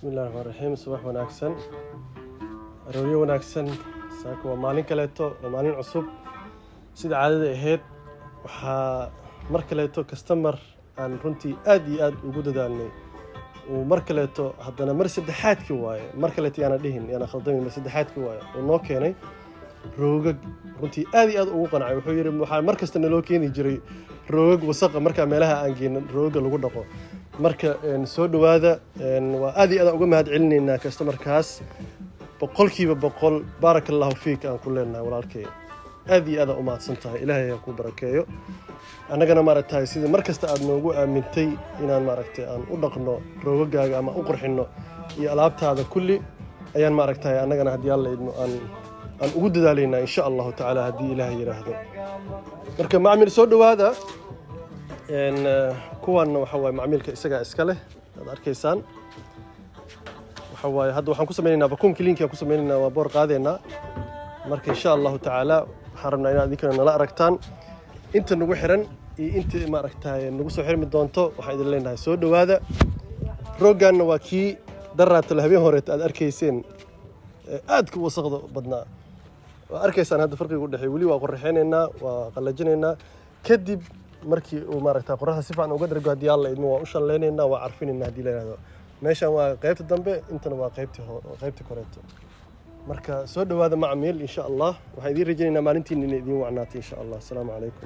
Bismi illahi raxmaan raxiim. Subax wanaagsan, arooryo wanaagsan. Saaka waa maalin kaleeto, waa maalin cusub. Sida caadada ahayd, waxaa mar kaleeto customer aan runtii aad iyo aad ugu dadaalnay uu mar kaleeto haddana, mar saddexaadkii waaye, mar kaleeto yaana dhihin, yaana khaldamin, mar saddexaadkii waaye uu noo keenay roogag. Runtii aad iyo aad ugu qancay. Wuxuu yidhi, waxaa mar kasta naloo keeni jiray roogag wasaqa markaa meelaha aan geenin roogaga lagu dhaqo. Marka soo dhowaada. Waa aad iyo aad aan uga mahad celinaynaa customerkaas 100%. Baaraka allahu fiik aan ku leenahay, walaalkay. Aad iyo aad aa u mahadsan tahay. Ilaahay ha kuu barakeeyo. Annagana maaragtay, sidii mar kasta aad noogu aamintay inaan maaragtay aan u dhaqno roogagaaga ama u qurxinno iyo alaabtaada kulli, ayaan maaragtay annagana, haddii Alla idmo, aan ugu dadaalaynaa, insha Allahu tacaala, haddii Ilaahay yidhaahdo. Marka macmiil, soo dhowaada. Kuwanna waxa waaye macmiilka isagaa iska leh, aad arkaysaan. Waxa waaye, hadda waxaan ku sameynaynaa vacuum cleaning aan ku sameynaynaa, waa boor qaadaynaa. Marka insha Allahu tacaala waxaan rabnaa inaad idinkana nala aragtaan. Inta nagu xiran iyo inta maaragtay nagu soo xirmi doonto, waxaan idin leenahay soo dhowaada. Rooggaanna waa kii daraatalo, habeen horeeta aad arkayseen, ee aadka u wasaqda badnaa. Waa arkaysaan hadda farqiga u dhexeeya. Weli waa qorraxeynaynaa, waa qallajinaynaa. Kadib markii uu maaragta qoraxda si fiican uga dhergo, haddii Alla idmo, waa u shanleynaynaa, waa carfinaynaa haddii la yidhahdo. Meeshan waa qaybta dambe, intana waa qaybtii koreeto. Marka soo dhowaada macmiil. Insha Allah waxaan idiin rajaynaynaa maalintiina inay idiin wacnaatay, insha Allah. Asalaamu calaykum.